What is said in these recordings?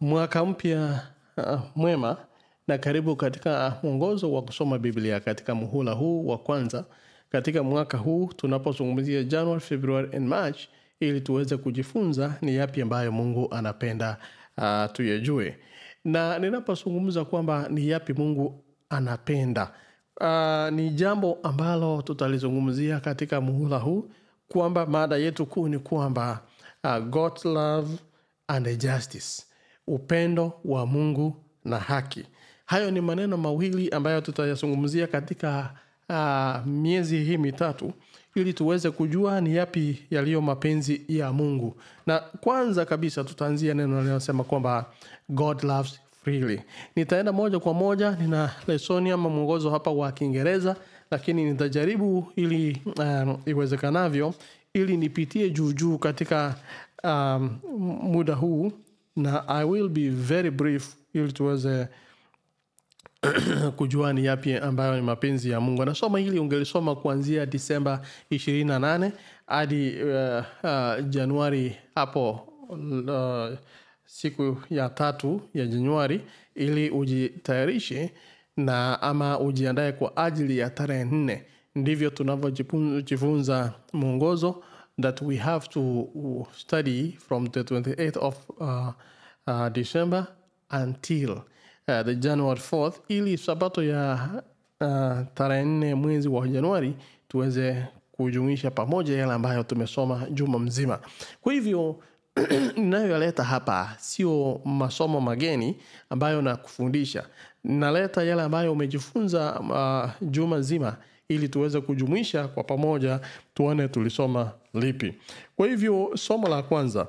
Mwaka mpya mwema na karibu katika mwongozo wa kusoma Biblia katika muhula huu wa kwanza katika mwaka huu tunapozungumzia January, February and March, ili tuweze kujifunza ni yapi ambayo Mungu anapenda tuyajue. Na ninapozungumza kwamba ni yapi Mungu anapenda, ni jambo ambalo tutalizungumzia katika muhula huu, kwamba mada yetu kuu ni kwamba God's love and justice, upendo wa Mungu na haki. Hayo ni maneno mawili ambayo tutayazungumzia katika miezi hii mitatu, ili tuweze kujua ni yapi yaliyo mapenzi ya Mungu. Na kwanza kabisa tutaanzia neno linalosema kwamba God loves freely. Nitaenda moja kwa moja, nina lesoni ama mwongozo hapa wa Kiingereza, lakini nitajaribu ili iwezekanavyo ili nipitie juu juu katika muda huu, na I will be very brief ili tuweze kujua ni yapi ambayo ni mapenzi ya Mungu. Nasoma hili ungelisoma kuanzia Disemba 28 hadi Januari hapo siku ya 3 ya Januari, ili ujitayarishe na ama ujiandae kwa ajili ya tarehe 4. Ndivyo tunavyojifunza mwongozo that we have to study from the 28th of December until the January 4th, ili sabato ya tarehe 4 mwezi wa Januari tuweze kujumuisha pamoja yale ambayo tumesoma juma mzima. Kwa hivyo ninayoyaleta hapa sio masomo mageni ambayo nakufundisha. Naleta yale ambayo umejifunza juma nzima ili tuweze kujumuisha kwa pamoja, tuone tulisoma lipi. Kwa hivyo somo la kwanza,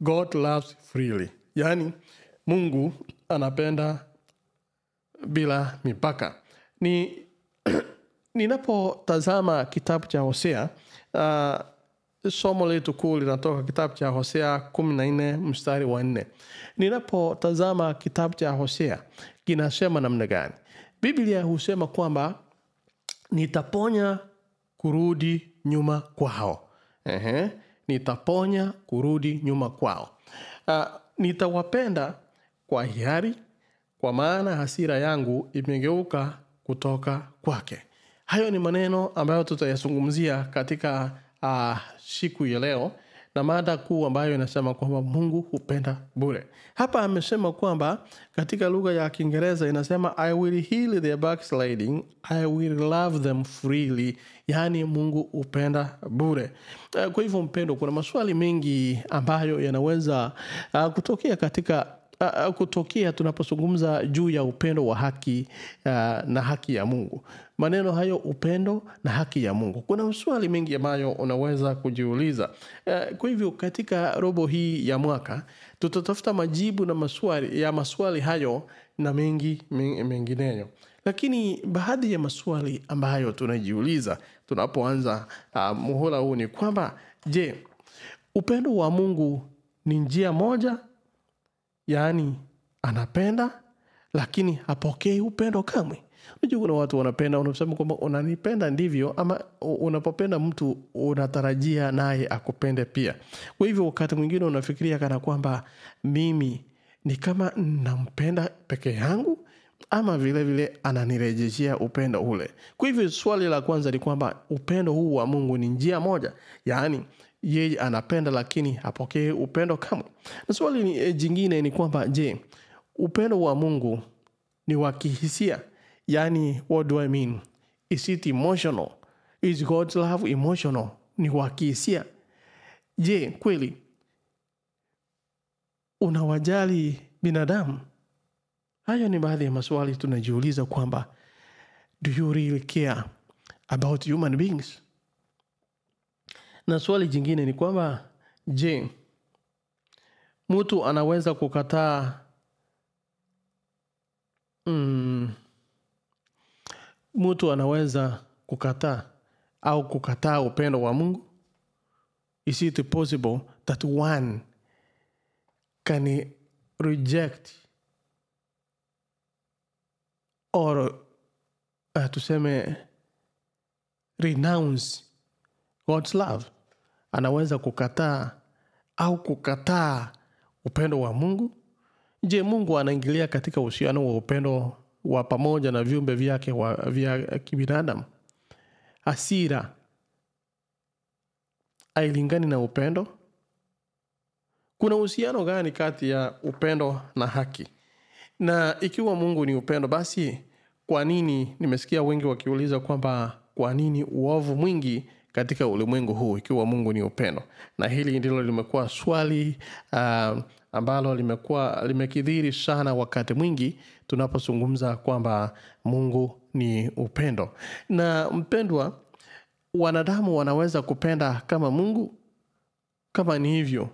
God loves freely. Yaani Mungu anapenda bila mipaka. Ninapotazama kitabu cha Hosea, somo letu kuu linatoka kitabu cha Hosea 14 mstari wa 4. Ninapotazama kitabu cha Hosea kinasema namna gani? Biblia husema kwamba nitaponya kurudi nyuma kwao. Nitaponya kurudi nyuma kwao. Nitawapenda kwa hiari, kwa maana hasira yangu imegeuka kutoka kwake. Hayo ni maneno ambayo tutayazungumzia katika siku ya leo, na mada kuu ambayo inasema kwamba Mungu hupenda bure. Hapa amesema kwamba katika lugha ya Kiingereza inasema I will heal their backsliding, I will love them freely. Yaani Mungu hupenda bure. Kwa hivyo mpendo, kuna maswali mengi ambayo yanaweza kutokea katika kutokea tunapozungumza juu ya upendo wa haki na haki ya Mungu. Maneno hayo, upendo na haki ya Mungu. Kuna maswali mengi ambayo unaweza kujiuliza. Kwa hivyo katika robo hii ya mwaka tutatafuta majibu na maswali ya maswali hayo na mengi mengineyo. Lakini baadhi ya maswali ambayo tunajiuliza tunapoanza muhula huu ni kwamba, je, upendo wa Mungu ni njia moja? Yaani anapenda lakini hapokei upendo kamwe. Unajua kuna watu wanapenda, unasema kwamba unanipenda ndivyo, ama unapopenda mtu unatarajia naye akupende pia. Kwa hivyo wakati mwingine unafikiria kana kwamba mimi ni kama nampenda peke yangu, ama vile vile ananirejeshia upendo ule. Kwa hivyo swali la kwanza ni kwamba upendo huu wa Mungu ni njia moja. Yaani yeye anapenda lakini hapokei upendo kamwe. Na swali jingine ni kwamba, je, upendo wa Mungu ni wa kihisia? Yaani, what do I mean? Is it emotional? Is God's love emotional? Ni wa kihisia? Je, kweli unawajali binadamu? Hayo ni baadhi ya maswali tunajiuliza kwamba, do you really care about human beings? Na swali jingine ni kwamba, je, mtu anaweza kukataa mtu anaweza kukataa au kukataa upendo wa Mungu? Is it possible that one can reject or tuseme renounce God's love? Anaweza kukataa au kukataa upendo wa Mungu? Je, Mungu anaingilia katika uhusiano wa upendo wa pamoja na viumbe vyake vya kibinadamu? Hasira hailingani na upendo? Kuna uhusiano gani kati ya upendo na haki? Na ikiwa Mungu ni upendo, basi kwa nini nimesikia wengi wakiuliza kwamba kwa nini uovu mwingi katika ulimwengu huu ikiwa Mungu ni upendo? Na hili ndilo limekuwa swali ambalo limekuwa limekithiri sana wakati mwingi tunapozungumza kwamba Mungu ni upendo. Na mpendwa, wanadamu wanaweza kupenda kama Mungu? Kama ni hivyo,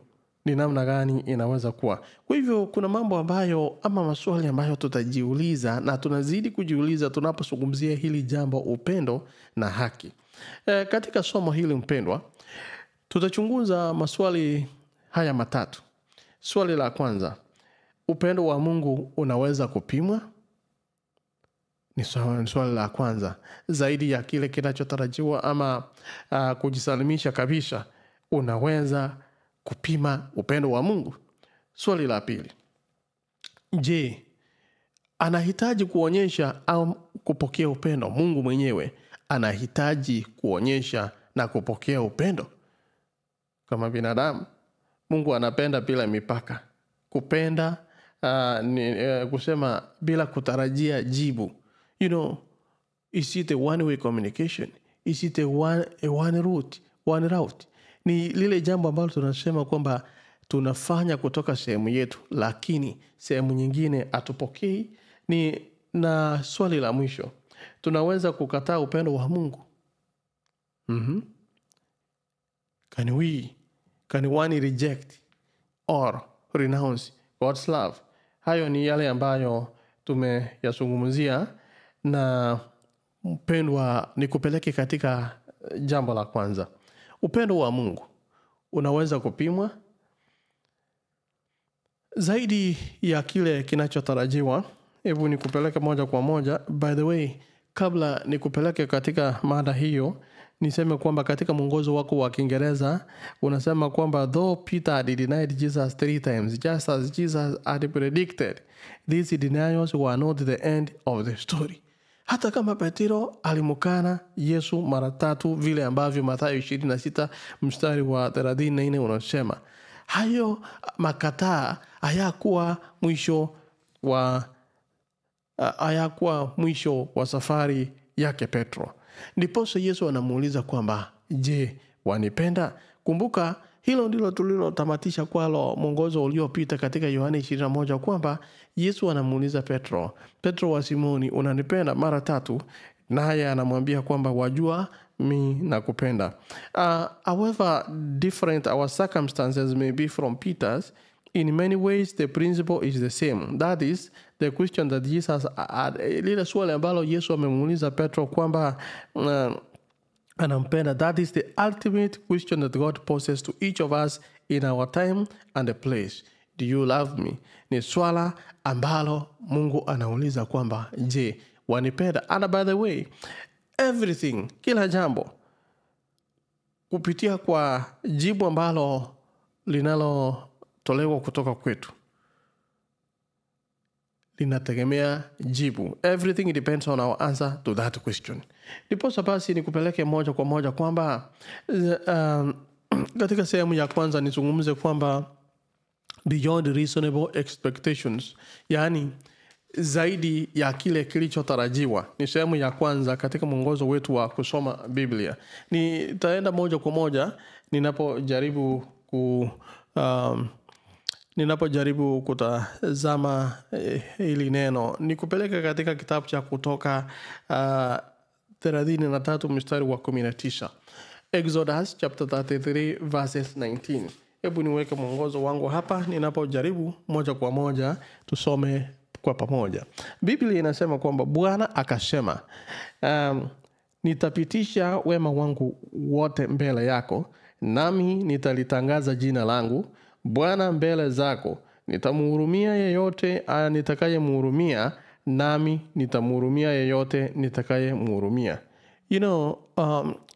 ni namna gani inaweza kuwa? Kwa hivyo kuna mambo ambayo ama maswali ambayo tutajiuliza na tunazidi kujiuliza tunapozungumzia hili jambo, upendo na haki. Katika somo hili mpendwa, tutachunguza maswali haya matatu. Swali la kwanza, upendo wa Mungu unaweza kupimwa? Ni swali la kwanza. Zaidi ya kile kinachotarajiwa ama kujisalimisha kabisa, unaweza kupima upendo wa Mungu? Swali la pili, je, anahitaji kuonyesha au kupokea upendo? Mungu mwenyewe anahitaji kuonyesha na kupokea upendo? Kama binadamu, Mungu anapenda bila mipaka. Kupenda kusema bila kutarajia jibu. You know, is it a one way communication? Is it a one route? One route? Ni lile jambo ambalo tunasema kwamba tunafanya kutoka sehemu yetu, lakini sehemu nyingine hatupokei. Ni na swali la mwisho, tunaweza kukataa upendo wa Mungu? Can one reject or renounce God's love? Hayo ni yale ambayo tumeyazungumzia, na mpendwa, nikupeleke katika jambo la kwanza. Upendo wa Mungu unaweza kupimwa? Zaidi ya kile kinachotarajiwa, hebu nikupeleke moja kwa moja. By the way, kabla nikupeleke katika mada hiyo, niseme kwamba katika mwongozo wako wa Kiingereza unasema kwamba though Peter had denied Jesus 3 times, just as Jesus had predicted, these denials were not the end of the story. Hata kama Petro alimkana Yesu mara tatu, vile ambavyo Mathayo 26 mstari wa 34 unasema, hayo makataa hayakuwa mwisho wa safari yake Petro. Ndiposa Yesu anamuuliza kwamba, je, wanipenda? Kumbuka hilo ndilo tulilotamatisha kwalo mwongozo uliopita katika Yohana 21, kwamba Yesu anamuuliza Petro, Petro wa Simoni, unanipenda? Mara tatu. Naye anamwambia kwamba wajua mi nakupenda. However different our circumstances may be from Peter's, in many ways the principle is the same. That is the question that Jesus had, lile swali ambalo Yesu amemuuliza Petro kwamba anampenda. That is the ultimate question that God poses to each of us in our time and the place. Do you love me? Ni swala ambalo Mungu anauliza kwamba, je, wanipenda? And by the way, everything, kila jambo, kupitia kwa jibu ambalo linalotolewa kutoka kwetu, linategemea jibu. Everything depends on our answer to that question. Ndiposa basi nikupeleke moja kwa moja kwamba katika sehemu ya kwanza nizungumze kwamba beyond reasonable expectations, yani zaidi ya kile kilichotarajiwa. Ni sehemu ya kwanza katika mwongozo wetu wa kusoma Biblia. Nitaenda moja kwa moja ninapojaribu kutazama hili neno. Nikupeleka katika kitabu cha Kutoka 33 mstari wa 19. Exodus chapter 33 verses 19. Hebu niweke mwongozo wangu hapa ninapojaribu moja kwa moja tusome kwa pamoja. Biblia inasema kwamba Bwana akasema, nitapitisha wema wangu wote mbele yako, nami nitalitangaza jina langu Bwana mbele zako. Nitamhurumia yeyote nitakayemhurumia, nami nitamhurumia yeyote nitakayemhurumia.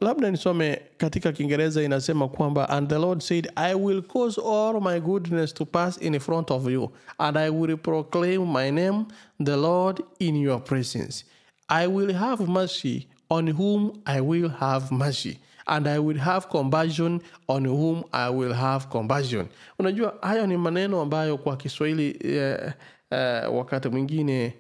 Labda nisome katika Kiingereza, inasema kwamba, "And the Lord said, I will cause all my goodness to pass in front of you, and I will proclaim my name, the Lord, in your presence. I will have mercy on whom I will have mercy, and I will have compassion on whom I will have compassion." Unajua, hayo ni maneno ambayo kwa Kiswahili wakati mwingine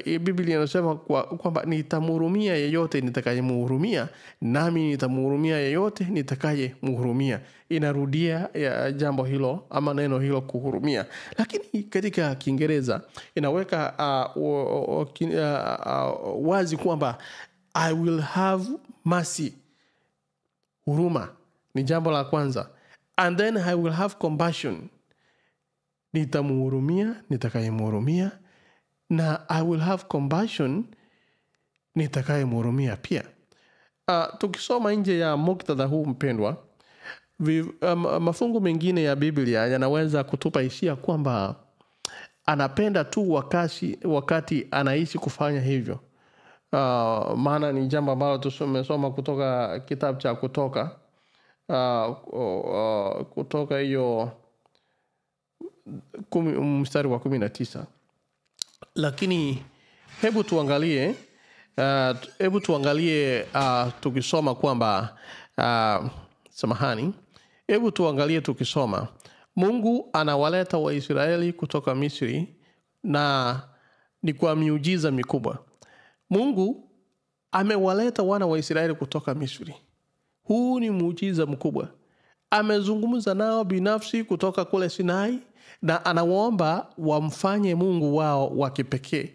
Biblia inasema kwamba nitamhurumia yeyote nitakayemhurumia, nami nitamhurumia yeyote nitakayemhurumia. Inarudia ya jambo hilo ama neno hilo kuhurumia, lakini katika Kiingereza inaweka wazi kwamba I will have mercy, huruma ni jambo la kwanza, and then I will have compassion, nitamhurumia nitakayemhurumia, na I will have compassion nitakayemhurumia pia. Tukisoma nje ya muktadha huu, mpendwa, mafungu mengine ya Biblia yanaweza kutupa hisia kwamba anapenda tu wakati anaishi kufanya hivyo. Maana ni jambo ambalo tumesoma kutoka kitabu cha Kutoka, Kutoka hiyo 10 mstari wa 19. Lakini hebu tuangalie tukisoma kwamba, samahani, hebu tuangalie tukisoma Mungu anawaleta Waisraeli kutoka Misri na ni kwa miujiza mikubwa. Mungu amewaleta wana wa Israeli kutoka Misri. Huu ni muujiza mkubwa. Amezungumza nao binafsi kutoka kule Sinai na anawaomba wamfanye Mungu wao wa kipekee.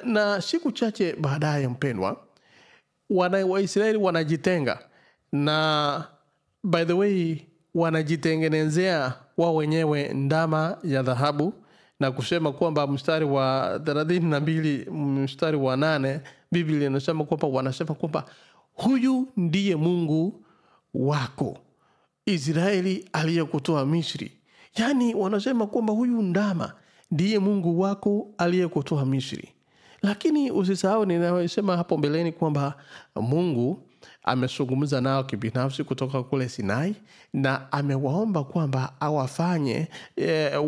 Na siku chache baadaye, mpendwa, wana Waisraeli wanajitenga na, by the way, wanajitengenezea wao wenyewe ndama ya dhahabu na kusema kwamba, mstari wa 32 mstari wa 8, Biblia inasema kwamba wanasema kwamba huyu ndiye Mungu wako Israeli aliyekutoa Misri. Yaani wanasema kwamba huyu ndama ndiye Mungu wako aliyekutoa Misri. Lakini usisahau ninayosema hapo mbeleni kwamba Mungu amezungumza nao kibinafsi kutoka kule Sinai na amewaomba kwamba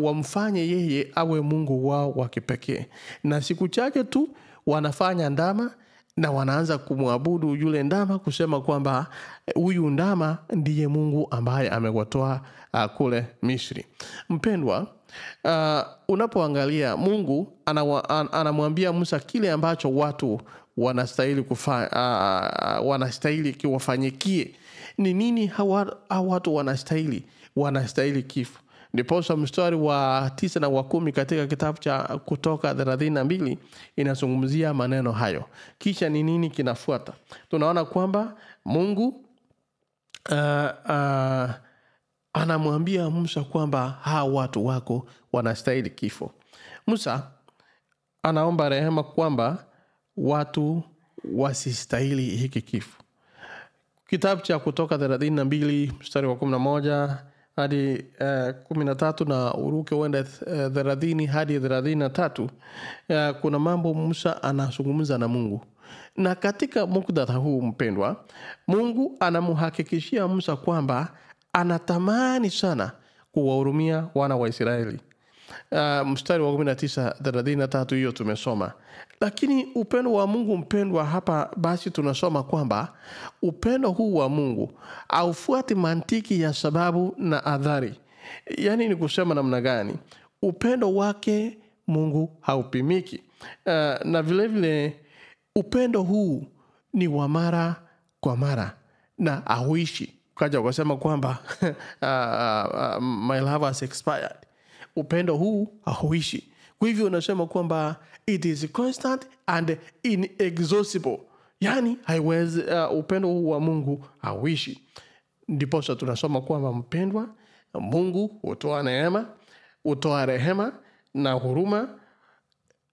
wamfanye yeye awe Mungu wao wa kipekee. Na siku chache tu wanafanya ndama na wanaanza kumwabudu yule ndama, kusema kwamba huyu ndama ndiye Mungu ambaye amewatoa kule Misri. Mpendwa, unapoangalia Mungu anamwambia Musa kile ambacho watu wanastahili kiwafanyikie. Ni nini hawa watu wanastahili? Wanastahili kifo. Ndiposa mstari wa 9 na wa 10 katika kitabu cha Kutoka 32 inazungumzia maneno hayo. Kisha ni nini kinafuata? Tunaona kwamba Mungu anamwambia Musa kwamba hawa watu wako wanastahili kifo. Musa anaomba rehema kwamba watu wasistahili hiki kifo. Kitabu cha Kutoka 32 mstari wa 11 hadi 13 na uruke uende 30 hadi 33. Kuna mambo Musa anazungumza na Mungu. Na katika muktadha huu, mpendwa, Mungu anamhakikishia Musa kwamba anatamani sana kuwahurumia wana wa Israeli. Mstari wa 19 33 hiyo tumesoma. Lakini upendo wa Mungu, mpendwa, hapa basi tunasoma kwamba upendo huu wa Mungu haufuati mantiki ya sababu na athari. Yaani ni kusema namna gani? Upendo wake Mungu haupimiki. Na vile vile upendo huu ni wa mara kwa mara na hauishi. Ukaja ukasema kwamba my love has expired. Upendo huu hauishi. Kwa hivyo unasema kwamba it is constant and inexhaustible. Yaani haiwezi, upendo huu wa Mungu hauishi. Ndiposa tunasoma kwamba, mpendwa, Mungu hutoa neema, hutoa rehema na huruma.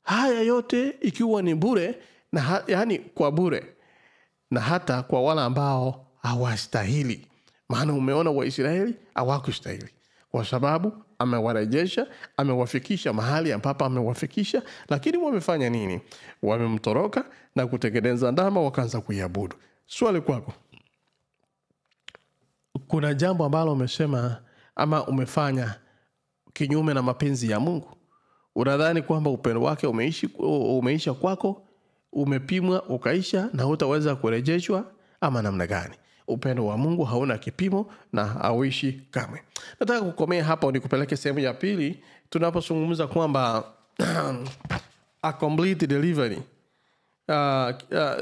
Haya yote ikiwa ni bure yaani kwa bure, na hata kwa wale ambao hawastahili. Maana umeona Waisraeli hawakustahili kwa sababu amewarejesha, amewafikisha mahali ambapo amewafikisha, lakini wamefanya nini? Wamemtoroka na kutengeneza ndama wakaanza kuiabudu. Swali kwako, kuna jambo ambalo umesema ama umefanya kinyume na mapenzi ya Mungu? Unadhani kwamba upendo wake umeisha kwako, umepimwa ukaisha na hutaweza kurejeshwa ama namna gani? Upendo wa Mungu hauna kipimo na hauishi kamwe. Nataka kukomea hapa nikupeleke sehemu ya pili tunapozungumza kwamba a complete delivery.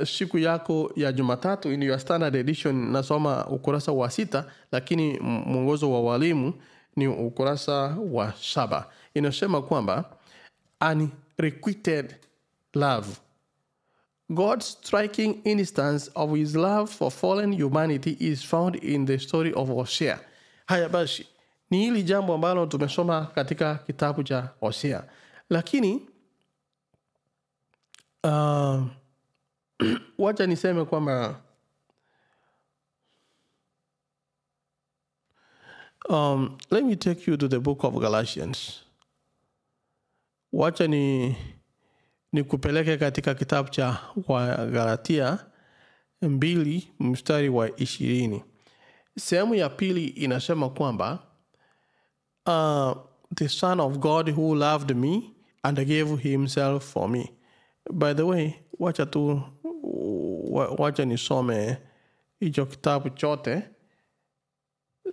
Siku yako ya Jumatatu in your standard edition nasoma ukurasa wa 6, lakini mwongozo wa walimu ni ukurasa wa 7. Inasema kwamba unrequited love. God's striking instance of his love for fallen humanity is found in the story of Hosea. Haya basi, ni hili jambo ambalo tumesoma katika kitabu cha Hosea. Lakini wacha niseme kwamba let me take you to the book of Galatians. Wacha ni kupeleke katika kitabu cha Galatia 2 mstari wa 20. Sehemu ya pili inasema kwamba the Son of God who loved me and gave himself for me. By the way, wacha nisome hicho kitabu chote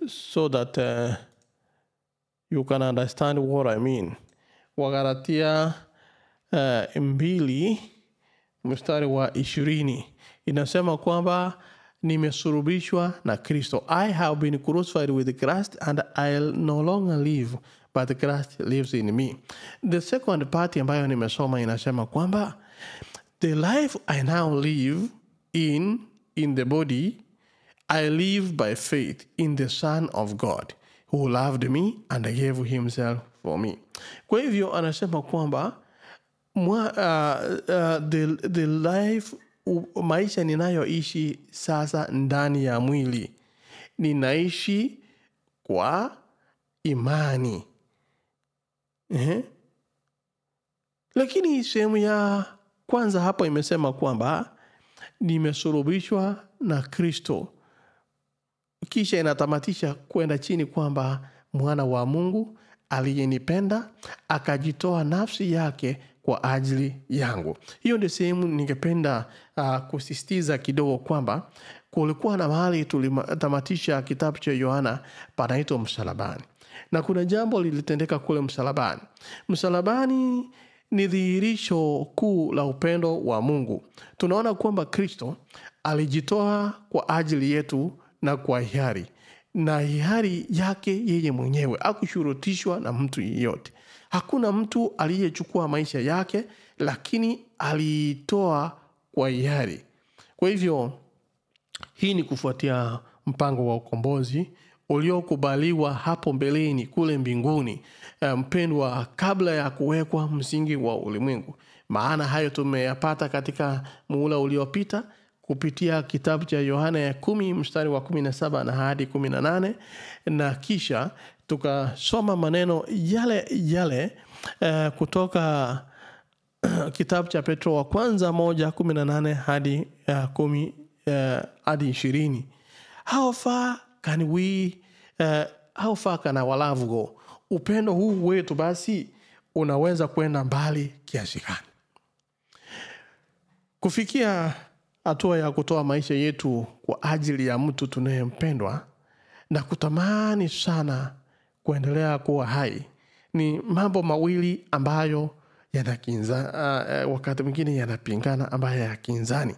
so that you can understand what I mean. Wagalatia 2 mstari wa 20 inasema kwamba nimesulubishwa na Kristo. I have been crucified with Christ and I no longer live, but Christ lives in me. The second part ambayo nimesoma inasema kwamba the life I now live in the body, I live by faith in the Son of God who loved me and gave himself for me. Kwa hivyo anasema kwamba the life, maisha ninayoishi sasa ndani ya mwili, ninaishi kwa imani. Lakini sehemu ya kwanza hapo imesema kwamba nimesulubishwa na Kristo. Kisha inatamatisha kwenda chini kwamba mwana wa Mungu aliyenipenda akajitoa nafsi yake kwa ajili yangu. Hiyo ndio sehemu ningependa kusisitiza kidogo kwamba kulikuwa na mahali tulitamatisha kitabu cha Yohana panaitwa msalabani. Na kuna jambo lilitendeka kule msalabani. Msalabani ni dhihirisho kuu la upendo wa Mungu. Tunaona kwamba Kristo alijitoa kwa ajili yetu na kwa hiari. Na hiari yake yeye mwenyewe, hakushurutishwa na mtu yeyote. Hakuna mtu aliyechukua maisha yake, lakini alitoa kwa hiari. Kwa hivyo hii ni kufuatia mpango wa ukombozi uliokubaliwa hapo mbeleni kule mbinguni, mpendwa, kabla ya kuwekwa msingi wa ulimwengu. Maana hayo tumeyapata katika muhula uliopita kupitia kitabu cha Yohana ya 10 mstari wa 17 na hadi 18, na kisha tukasoma maneno yale yale kutoka kitabu cha Petro wa kwanza 1:18 hadi 10 hadi 20. How far can we how far can our love go? Upendo huu wetu basi unaweza kwenda mbali kiasi gani? Kufikia hatua ya kutoa maisha yetu kwa ajili ya mtu tunayempendwa na kutamani sana kuendelea kuwa hai ni mambo mawili ambayo yanakinza, wakati mwingine yanapingana, ambayo yakinzani.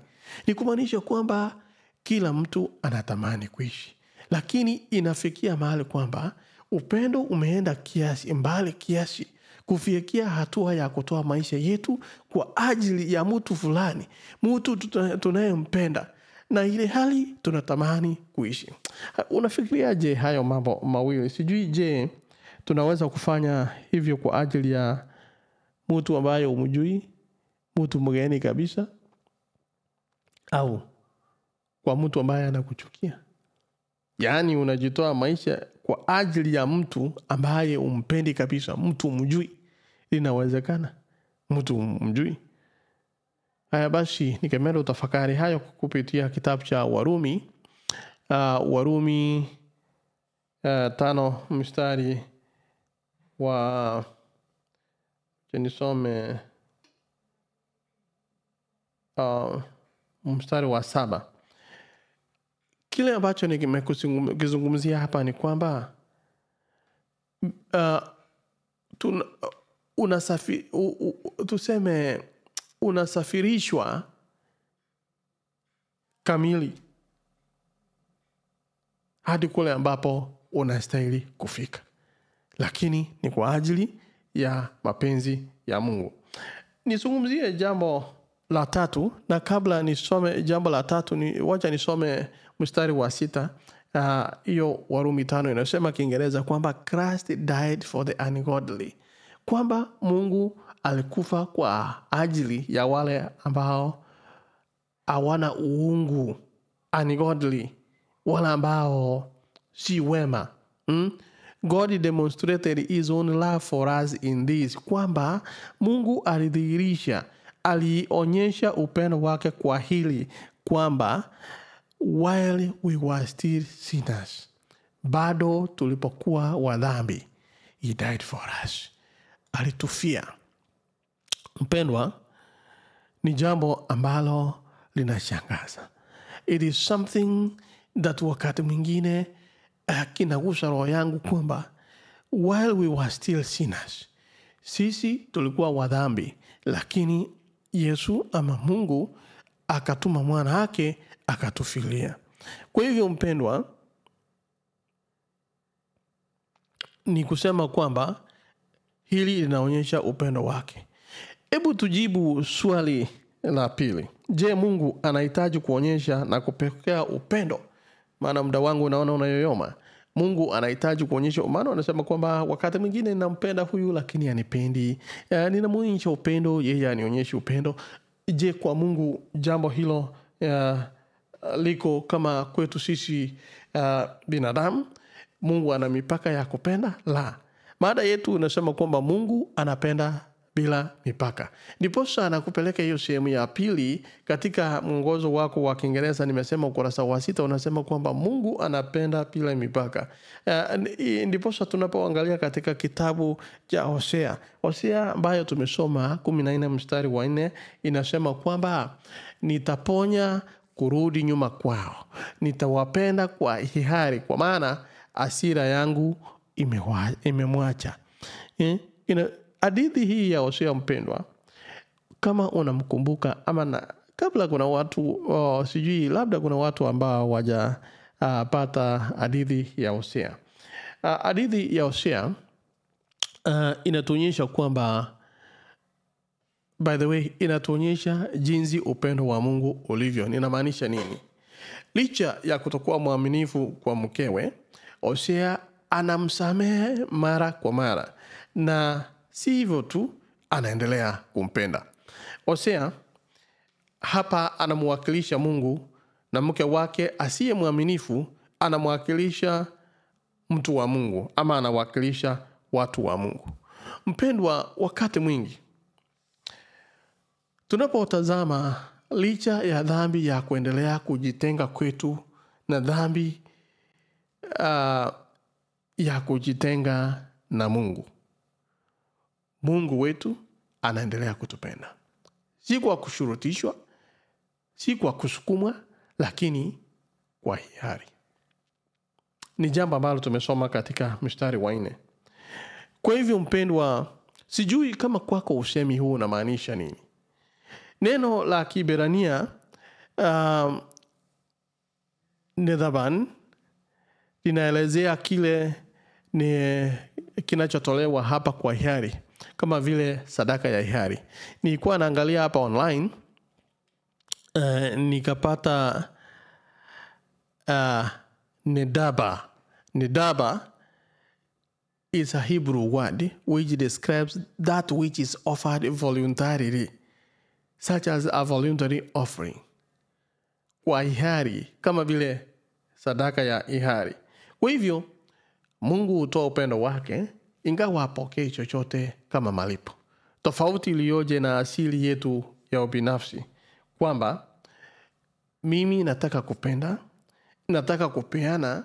Ni kumaanisha kwamba kila mtu anatamani kuishi, lakini inafikia mahali kwamba upendo umeenda kiasi mbali kiasi kufikia hatua ya kutoa maisha yetu kwa ajili ya mtu fulani, mtu tunayempenda, na ile hali tunatamani kuishi. Unafikiriaje hayo mambo mawili? Sijui, je, tunaweza kufanya hivyo kwa ajili ya mtu ambaye umjui, mtu mgeni kabisa, au kwa mtu ambaye anakuchukia? Yaani unajitoa maisha kwa ajili ya mtu ambaye umpendi kabisa, mtu umjui? Inawezekana mtu umjui. Haya basi, nikemera utafakari hayo kupitia kitabu cha Warumi, Warumi 5 mstari wa, nisome mstari wa 7. Kile ambacho nimekizungumzia hapa ni kwamba tuseme unasafirishwa kamili hadi kule ambapo unastahili kufika, lakini ni kwa ajili ya mapenzi ya Mungu. Nizungumzie jambo la tatu, na kabla nisome jambo la tatu, wacha nisome mstari wa 6. Hiyo Warumi 5 inasema Kiingereza kwamba Christ died for the ungodly, kwamba Mungu alikufa kwa ajili ya wale ambao hawana uungu, ungodly, wale ambao si wema. God demonstrated his own love for us in this, kwamba Mungu alidhihirisha, alionyesha upendo wake kwa hili, kwamba while we were still sinners, bado tulipokuwa wadhambi, he died for us, alitufia. Mpendwa, ni jambo ambalo linashangaza. It is something that wakati mwingine kinagusa roho yangu, kwamba while we were still sinners, sisi tulikuwa wadhambi, lakini Yesu ama Mungu akatuma mwana wake akatufilia. Kwa hivyo mpendwa, ni kusema kwamba hili linaonyesha upendo wake. Hebu tujibu swali la pili. Je, Mungu anahitaji kuonyesha na kupokea upendo? Maana muda wangu naona unayoyoma. Mungu anahitaji kuonyesha, maana anasema kwamba wakati mwingine ninampenda huyu lakini hanipendi. Ninamuonyesha upendo, yeye anionyeshe upendo. Je, kwa Mungu jambo hilo liko kama kwetu sisi binadamu? Mungu ana mipaka ya kupenda? La. Mada yetu inasema kwamba Mungu anapenda bila mipaka. Ndiposa anakupeleka hiyo sehemu ya pili katika mwongozo wako wa Kiingereza, nimesema ukurasa wa 6 unasema kwamba Mungu anapenda bila mipaka. Ndiposa tunapoangalia katika kitabu cha Hosea, Hosea ambayo tumesoma 14 mstari wa 4 inasema kwamba nitaponya kurudi nyuma kwao, nitawapenda kwa hiari, kwa maana hasira yangu imemwacha. Hadithi hii ya Hosea, mpendwa, kama unamkumbuka ama na, kabla kuna watu sijui, labda kuna watu ambao waja pata hadithi ya Hosea. Hadithi ya Hosea inatuonyesha kwamba, by the way, inatuonyesha jinsi upendo wa Mungu ulivyo. Ninamaanisha nini? Licha ya kutokuwa mwaminifu kwa mkewe, Hosea anamsamehe mara kwa mara, na si hivyo tu, anaendelea kumpenda. Hosea hapa anamwakilisha Mungu, na mke wake asiye mwaminifu anamwakilisha mtu wa Mungu, ama anawakilisha watu wa Mungu. Mpendwa, wakati mwingi tunapotazama, licha ya dhambi ya kuendelea kujitenga kwetu na dhambi ya kujitenga na Mungu, Mungu wetu anaendelea kutupenda. Si kwa kushurutishwa, si kwa kusukumwa, lakini kwa hiari. Ni jambo ambalo tumesoma katika mstari wa 4. Kwa hivyo mpendwa, sijui kama kwako usemi huu unamaanisha nini. Neno la Kiebrania nedhaban linaelezea kile ni kinachotolewa hapa kwa hiari, kama vile sadaka ya hiari. Nilikuwa naangalia hapa online, nikapata nedaba. Nedaba is a Hebrew word which describes that which is offered voluntarily, such as a voluntary offering. Kwa hiari, kama vile sadaka ya hiari. Kwa hivyo Mungu hutoa upendo wake ingawa hapokei chochote kama malipo. Tofauti iliyoje na asili yetu ya ubinafsi, kwamba mimi nataka kupenda, nataka kupeana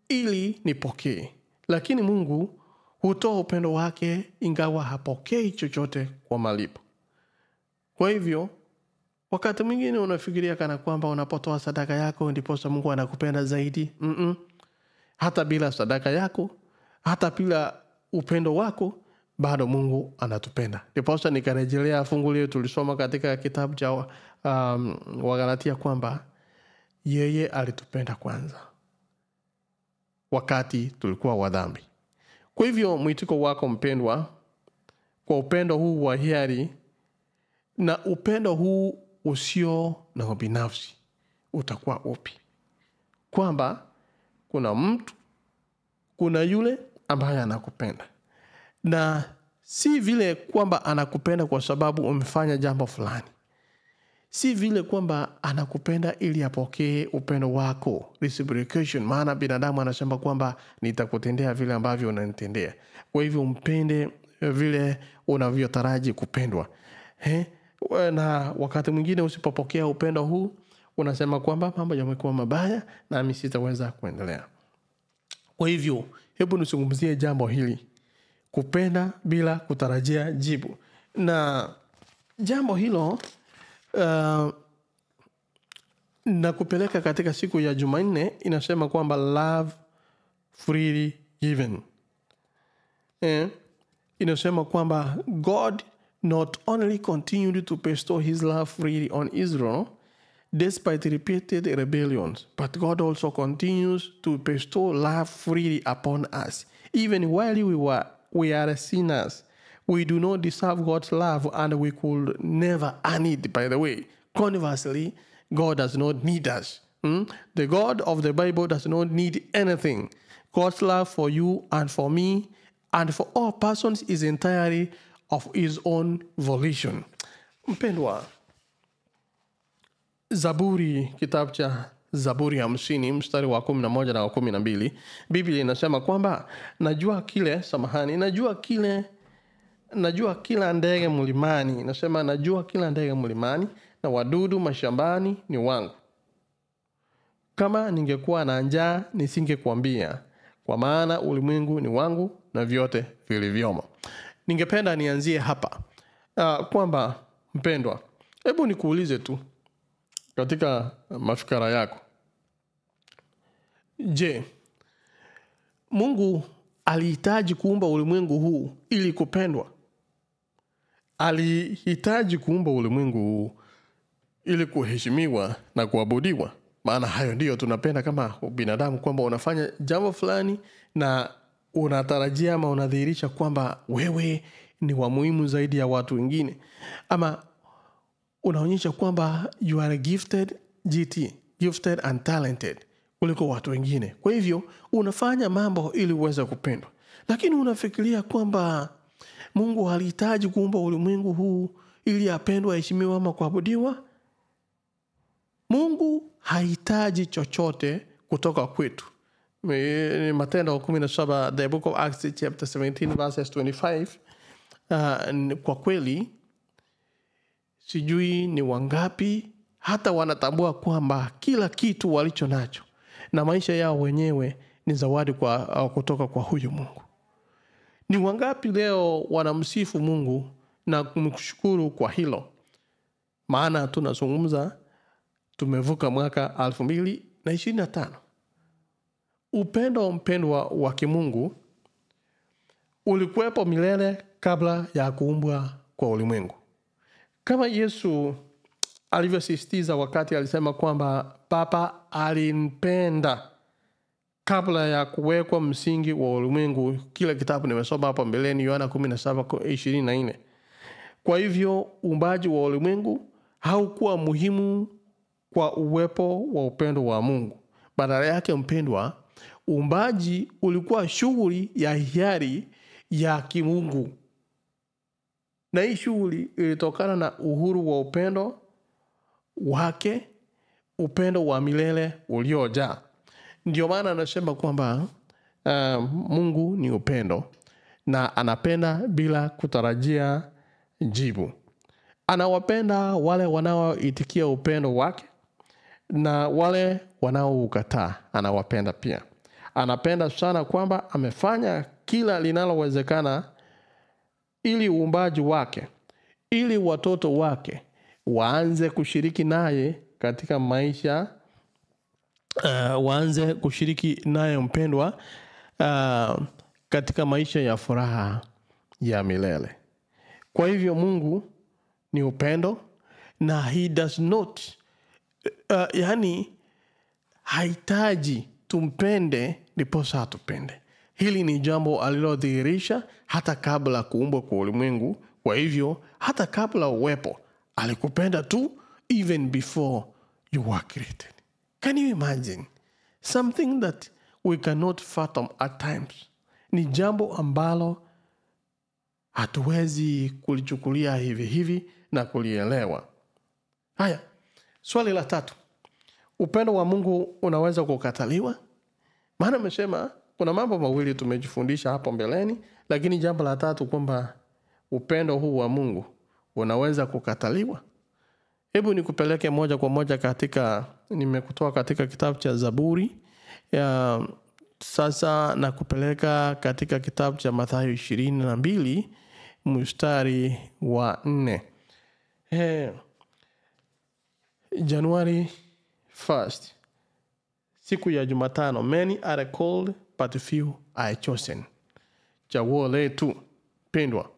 ili nipokee. Lakini Mungu hutoa upendo wake ingawa hapokei chochote kwa malipo. Kwa hivyo, wakati mwingine unafikiria kana kwamba unapotoa sadaka yako ndiposa Mungu anakupenda zaidi. Hata bila sadaka yako, hata bila upendo wako, bado Mungu anatupenda. Ndiposa nikarejelea fungu lile tulisoma katika kitabu cha Wagalatia kwamba yeye alitupenda kwanza wakati tulikuwa wa dhambi. Kwa hivyo mwitiko wako mpendwa, kwa upendo huu wa hiari na upendo huu usio na ubinafsi utakuwa upi? Kwamba kuna mtu, kuna yule ambaye anakupenda. Na si vile kwamba anakupenda kwa sababu umefanya jambo fulani. Si vile kwamba anakupenda ili apokee upendo wako, reciprocation. Maana binadamu anasema kwamba nitakutendea vile ambavyo unanitendea. Kwa hivyo umpende vile unavyotaraji kupendwa. Na wakati mwingine usipopokea upendo huu, unasema kwamba mambo yamekuwa mabaya na mimi sitaweza kuendelea. Kwa hivyo, hebu nizungumzie jambo hili, kupenda bila kutarajia jibu. Na jambo hilo na kupeleka katika siku ya Jumanne, inasema kwamba love freely given. Inasema kwamba God not only continued to bestow his love freely on Israel despite repeated rebellions, but God also continues to bestow love freely upon us. Even while we are sinners, we do not deserve God's love and we could never earn it, by the way. Conversely, God does not need us. The God of the Bible does not need anything. God's love for you and for me and for all persons is entirely of his own volition. Mpendwa, Zaburi, kitabu cha Zaburi 50 mstari wa 11 na 12, Biblia inasema kwamba najua kila ndege mlimani, nasema najua kila ndege mlimani na wadudu mashambani ni wangu. Kama ningekuwa na njaa nisingekuambia, kwa maana ulimwengu ni wangu na vyote vilivyomo. Ningependa nianzie hapa kwamba mpendwa, hebu nikuulize tu katika mafikara yako. Je, Mungu alihitaji kuumba ulimwengu huu ili kupendwa? Alihitaji kuumba ulimwengu huu ili kuheshimiwa na kuabudiwa? Maana hayo ndiyo tunapenda kama binadamu, kwamba unafanya jambo fulani na unatarajia ama unadhihirisha kwamba wewe ni wa muhimu zaidi ya watu wengine, ama unaonyesha kwamba you are gifted GT, gifted and talented kuliko watu wengine. Kwa hivyo unafanya mambo ili uweze kupendwa. Lakini unafikiria kwamba Mungu alihitaji kuumba ulimwengu huu ili apendwe, aheshimiwe ama kuabudiwa? Mungu hahitaji chochote kutoka kwetu. Matendo 17, the book of Acts chapter 17 verses 25. Kwa kweli sijui ni wangapi hata wanatambua kwamba kila kitu walicho nacho na maisha yao wenyewe ni zawadi kutoka kwa huyu Mungu. Ni wangapi leo wanamsifu Mungu na kumshukuru kwa hilo? Maana tunazungumza tumevuka mwaka 2025. Upendo mpendwa wa kimungu ulikuwepo milele kabla ya kuumbwa kwa ulimwengu. Kama Yesu alivyosisitiza wakati alisema kwamba Baba alimpenda kabla ya kuwekwa msingi wa ulimwengu. Kila kitabu nimesoma hapa mbeleni, Yohana 17:24. Kwa hivyo uumbaji wa ulimwengu haukuwa muhimu kwa uwepo wa upendo wa Mungu. Badala yake mpendwa, uumbaji ulikuwa shughuli ya hiari ya kimungu. Na hii shughuli ilitokana na uhuru wa upendo wake, upendo wa milele uliojaa. Ndio maana anasema kwamba Mungu ni upendo na anapenda bila kutarajia jibu. Anawapenda wale wanaoitikia upendo wake na wale wanaoukataa anawapenda pia. Anapenda sana kwamba amefanya kila linalowezekana ili uumbaji wake, ili watoto wake waanze kushiriki naye katika maisha, waanze kushiriki naye mpendwa, katika maisha ya furaha ya milele. Kwa hivyo Mungu ni upendo na he does not, yani hahitaji tumpende ndiposa atupende. Hili ni jambo alilodhihirisha hata kabla kuumbwa kwa ulimwengu. Kwa hivyo hata kabla uwepo alikupenda tu, even before you were created. Can you imagine? Something that we cannot fathom at times. Ni jambo ambalo hatuwezi kulichukulia hivi hivi na kulielewa. Haya, swali la tatu. Upendo wa Mungu unaweza kukataliwa? Maana amesema kuna mambo mawili tumejifundisha hapo mbeleni, lakini jambo la tatu kwamba upendo huu wa Mungu unaweza kukataliwa. Hebu nikupeleke moja kwa moja katika, nimekutoa katika kitabu cha Zaburi ya sasa na kupeleka katika kitabu cha Mathayo 22 mstari wa 4. January 1st, siku ya Jumatano, many are called but few are chosen. Chaguo letu pendwa.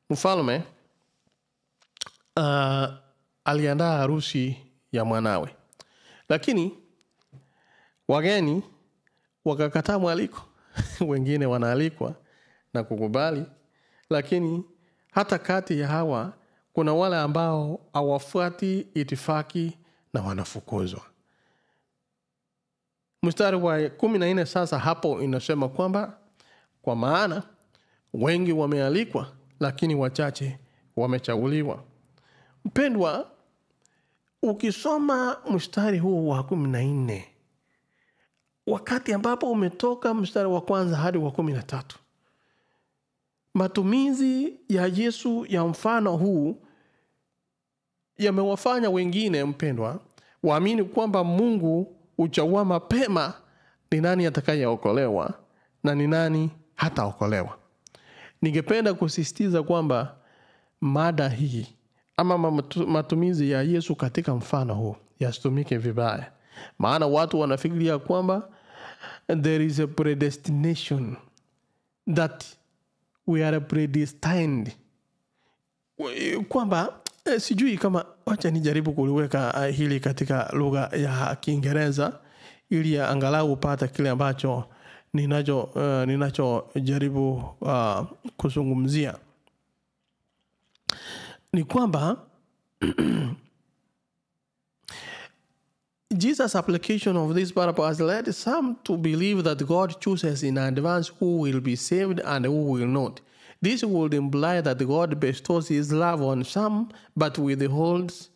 Mfalme aliandaa harusi ya mwanawe, lakini wageni wakakataa mwaliko. Wengine wanaalikwa na kukubali, lakini hata kati ya hawa kuna wale ambao hawafuati itifaki na wanafukuzwa. Mstari wa 14 sasa hapo inasema kwamba kwa maana wengi wamealikwa lakini wachache wamechaguliwa. Mpendwa, ukisoma mstari huu wa 14, wakati ambapo umetoka mstari wa kwanza hadi wa 13, matumizi ya Yesu ya mfano huu yamewafanya wengine, mpendwa, waamini kwamba Mungu huchagua mapema ni nani atakayeokolewa na ni nani hataokolewa. Ningependa kusisitiza kwamba mada hii ama matumizi ya Yesu katika mfano huu yasitumike vibaya. Maana watu wanafikiria kwamba there is a predestination, that we are predestined. Kwamba sijui kama, wacha nijaribu kuliweka hili katika lugha ya Kiingereza ili angalau upate kile ambacho ninacho jaribu kuzungumzia. Ni kwamba Jesus' application of this parable has led some to believe that God chooses in advance who will be saved and who will not. This would imply that God bestows his love on some, but withholds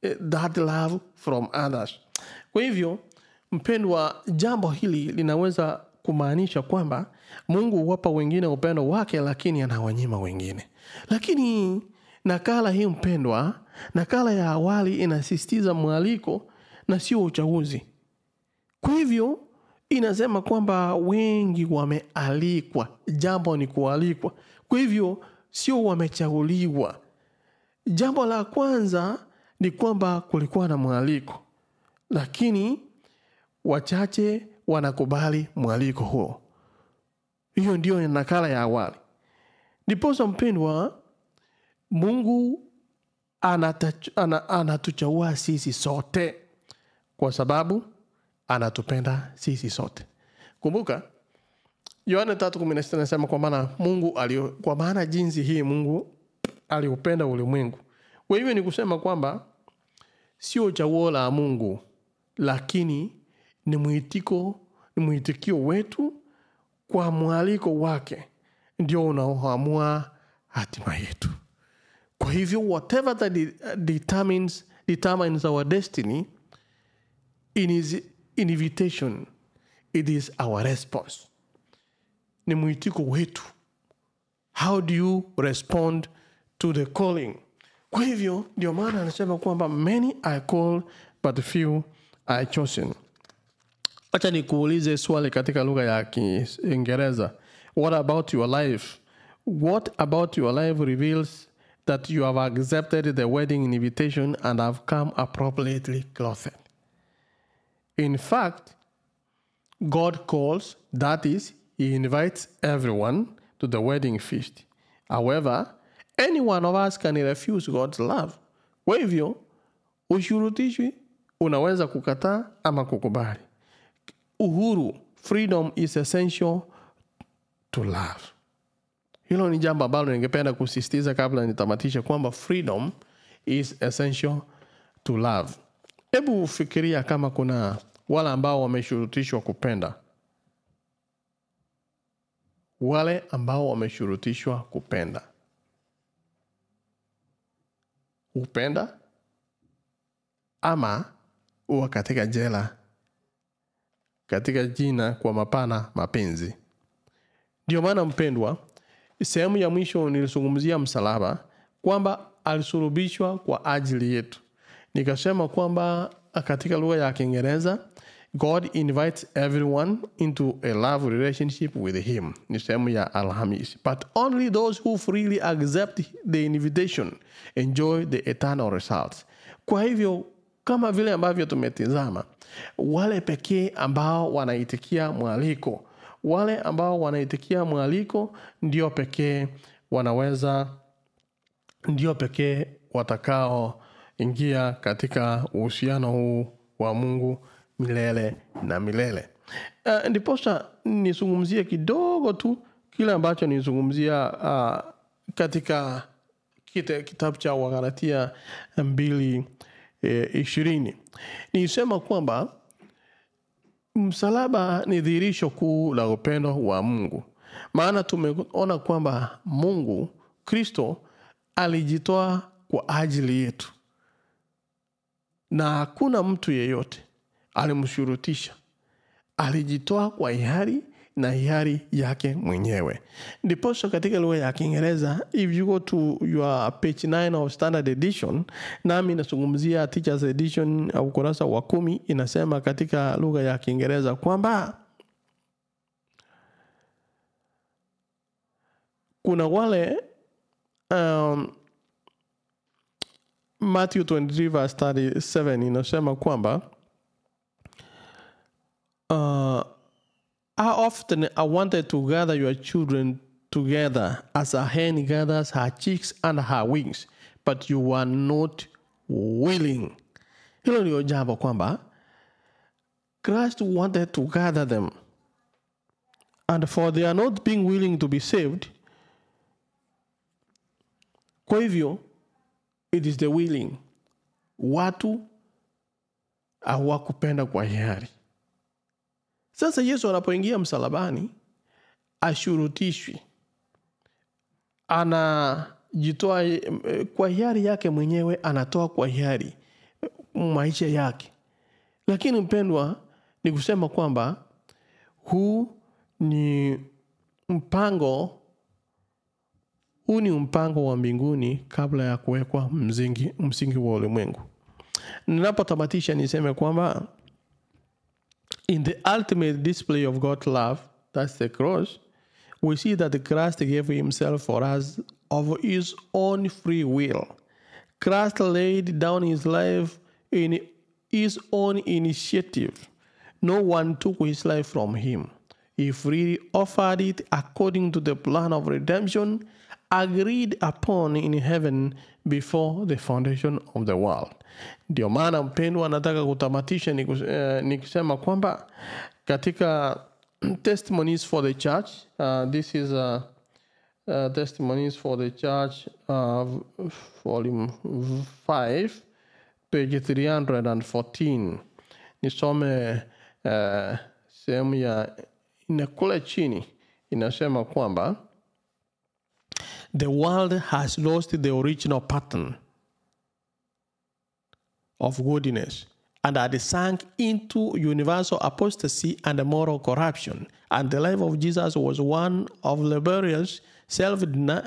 that love from others. Kwa hivyo, mpendwa, jambo hili linaweza kumaanisha kwamba Mungu huwapa wengine upendo wake lakini anawanyima wengine. Lakini nakala hii mpendwa, nakala ya awali inasisitiza mwaliko na sio uchaguzi. Kwa hivyo inasema kwamba wengi wamealikwa. Jambo ni kualikwa. Kwa hivyo sio wamechaguliwa. Jambo la kwanza ni kwamba kulikuwa na mwaliko, lakini wachache wanakubali mwaliko huo. Hiyo ndio nakala ya awali. Ndiposa mpendwa, Mungu anatuchagua sisi sote kwa sababu anatupenda sisi sote. Kumbuka Yohana 3:16 inasema kwa maana Mungu kwa maana jinsi hii Mungu aliupenda ulimwengu. Kwa hivyo ni kusema kwamba sio chaguo la Mungu, lakini ni mwitikio wetu kwa mwaliko wake ndio unaoamua hatima yetu. Kwa hivyo whatever that determines our destiny in his invitation, it is our response. ni mwitiko wetu. How do you respond to the calling? Kwa hivyo ndio maana anasema kwamba many are called but few are chosen. Acha nikuulize swali katika lugha ya Kiingereza. What about your life? What about your life reveals that you have accepted the wedding invitation and have come appropriately clothed? In fact, God calls, that is, he invites everyone to the wedding feast. However, any one of us can refuse God's love. Kwa hivyo, ushurutishwi, unaweza kukataa ama kukubali. Uhuru, freedom is essential to love. Hilo ni jambo ambalo ningependa kusisitiza kabla nitamatishe, kwamba freedom is essential to love. Hebu fikiria kama kuna wale ambao wameshurutishwa kupenda. Wale ambao wameshurutishwa kupenda. Upenda ama uwa katika jela, katika jina kwa mapana mapenzi. Ndio maana mpendwa, sehemu ya mwisho nilizungumzia msalaba, kwamba alisulubishwa kwa ajili yetu. Nikasema kwamba katika lugha ya Kiingereza, God invites everyone into a love relationship with him. Ni sehemu ya Alhamisi. But only those who freely accept the invitation enjoy the eternal results. Kwa hivyo, kama vile ambavyo tumetizama, wale pekee ambao wanaitikia mwaliko, wale ambao wanaitikia mwaliko ndio pekee wanaweza, ndio pekee watakao ingia katika uhusiano huu wa Mungu milele na milele. Ndiposa nizungumzie kidogo tu kile ambacho nizungumzia katika kitabu cha Wagalatia 2:20. Nisema kwamba msalaba ni dhihirisho kuu la upendo wa Mungu. Maana tumeona kwamba Mungu Kristo alijitoa kwa ajili yetu, na hakuna mtu yeyote alimshurutisha. Alijitoa kwa hiari na hiari yake mwenyewe. Ndiposa katika lugha ya Kiingereza, if you go to your page 9 of Standard Edition, nami nasungumzia Teachers Edition ukurasa wa 10, inasema katika lugha ya Kiingereza kwamba kuna wale Matthew 23 verse 37 inasema kwamba how often I wanted to gather your children together as a hen gathers her chicks under her wings, but you were not willing. Hilo ndio jambo kwamba Christ wanted to gather them, and for they are not being willing to be saved. Kwa hivyo, it is the willing. Watu hawakupenda kwa hiari. Sasa Yesu anapoingia msalabani, ashurutishwi. Anajitoa kwa hiari yake mwenyewe, anatoa kwa hiari maisha yake. Lakini mpendwa, ni kusema kwamba huu ni mpango, huu ni mpango wa mbinguni kabla ya kuwekwa msingi wa ulimwengu. Ninapotamatisha niseme kwamba in the ultimate display of God's love, that's the cross, we see that Christ gave himself for us of his own free will. Christ laid down his life in his own initiative. No one took his life from him. He freely offered it according to the plan of redemption agreed upon in heaven before the foundation of the world. Ndio maana mpendwa, nataka kutamatisha nikisema kwamba katika Testimonies for the Church, this is Testimonies for the Church, volume 5, page 314. Nisome sehemu ya inakule chini, inasema kwamba the world has lost the original pattern of goodness and had sunk into universal apostasy and moral corruption. And the life of Jesus was one of laborious, self-denying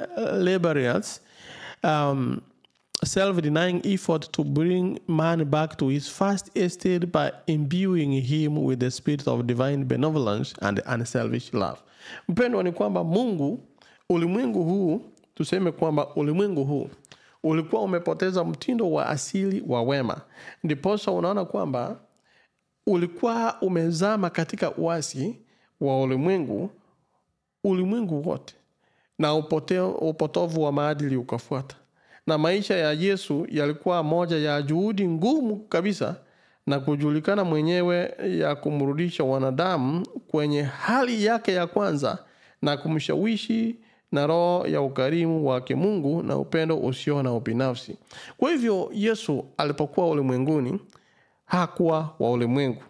effort to bring man back to his first estate by imbuing him with the spirit of divine benevolence and unselfish love. Mpendwa, ni kwamba Mungu, ulimwengu huu, tuseme kwamba ulimwengu huu ulikuwa umepoteza mtindo wa asili wa wema. Ndiposa unaona kwamba ulikuwa umezama katika uasi wa ulimwengu, ulimwengu wote, na upotovu wa maadili ukafuata. Na maisha ya Yesu yalikuwa moja ya juhudi ngumu kabisa na kujulikana mwenyewe ya kumrudisha wanadamu kwenye hali yake ya kwanza na kumshawishi na roho ya ukarimu wa kimungu na upendo usio na ubinafsi. Kwa hivyo Yesu alipokuwa ulimwenguni hakuwa wa ulimwengu.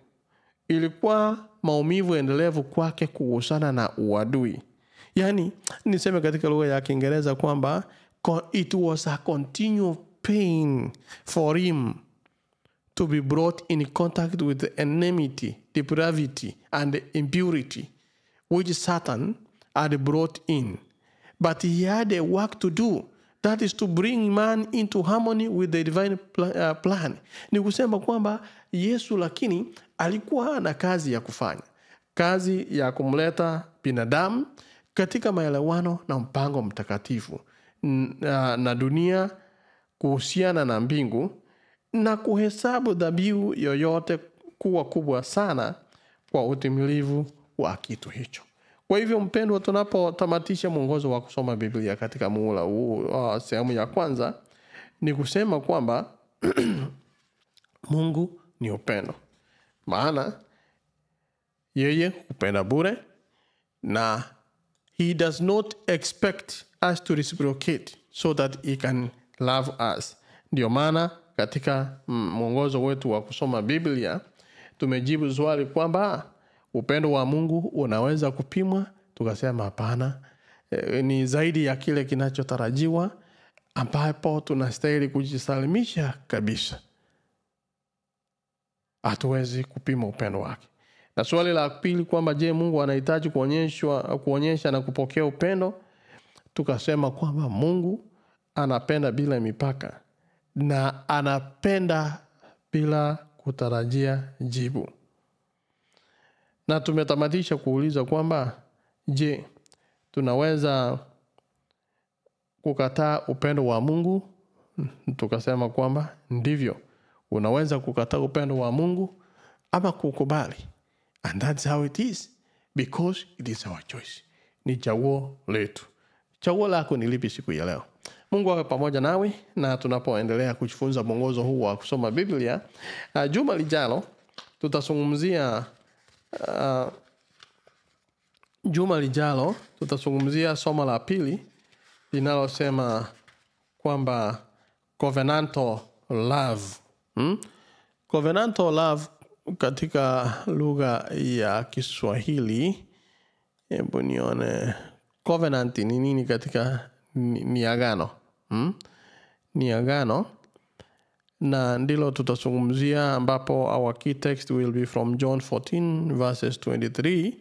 Ilikuwa maumivu endelevu kwake kuhusana na uadui. Yani niseme katika lugha ya Kiingereza kwamba it was a continual pain for him to be brought in contact with the enmity, depravity, and impurity which Satan had brought in. But he had a work to do, that is to bring man into harmony with the divine plan. Ni kusema kwamba Yesu lakini alikuwa na kazi ya kufanya, kazi ya kumleta binadamu katika maelewano na mpango mtakatifu na dunia kuhusiana na mbingu, na kuhesabu dhabihu yoyote kuwa kubwa sana kwa utimilivu wa kitu hicho. Kwa hivyo mpendwa, tunapotamatisha mwongozo wa kusoma Biblia katika muhula huu, sehemu ya kwanza, ni kusema kwamba Mungu ni upendo. Maana yeye hupenda bure, na he does not expect us to reciprocate so that he can love us. Ndio maana katika mwongozo wetu wa kusoma Biblia tumejibu swali kwamba upendo wa Mungu unaweza kupimwa. Tukasema hapana, ni zaidi ya kile kinachotarajiwa, ambapo tunastahili kujisalimisha kabisa. Hatuwezi kupima upendo wake. Na swali la pili kwamba je, Mungu anahitaji kuonyesha na kupokea upendo? Tukasema kwamba Mungu anapenda bila mipaka na anapenda bila kutarajia jibu. Na tumetamatisha kuuliza kwamba je, tunaweza kukataa upendo wa Mungu? Tukasema kwamba ndivyo, unaweza kukataa upendo wa Mungu ama kukubali. And that's how it is, because it is our choice. Ni chaguo letu. Chaguo lako ni lipi siku ya leo? Mungu awe pamoja nawe, na tunapoendelea kujifunza mwongozo huu wa kusoma Biblia. Juma lijalo tutazungumzia somo la pili linalosema kwamba covenantal love. Covenantal love katika lugha ya Kiswahili, hebu nione covenant ni nini katika ni agano. Ni agano, na ndilo tutazungumzia, ambapo our key text will be from John 14 verses 23,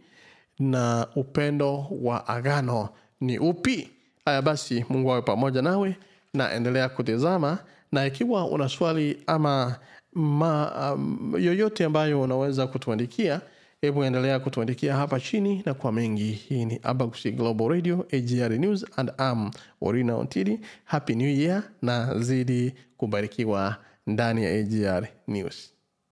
na upendo wa agano ni upi? Haya basi, Mungu awe pamoja nawe na endelea kutazama, na ikiwa una swali ama yoyote ambayo unaweza kutuandikia, hebu endelea kutuandikia hapa chini. Na kwa mengi, hii ni Abagusi Global Radio, AGR News, and I'm Orina Ontiri. Happy New Year, na zidi kubarikiwa ndani ya AGR News.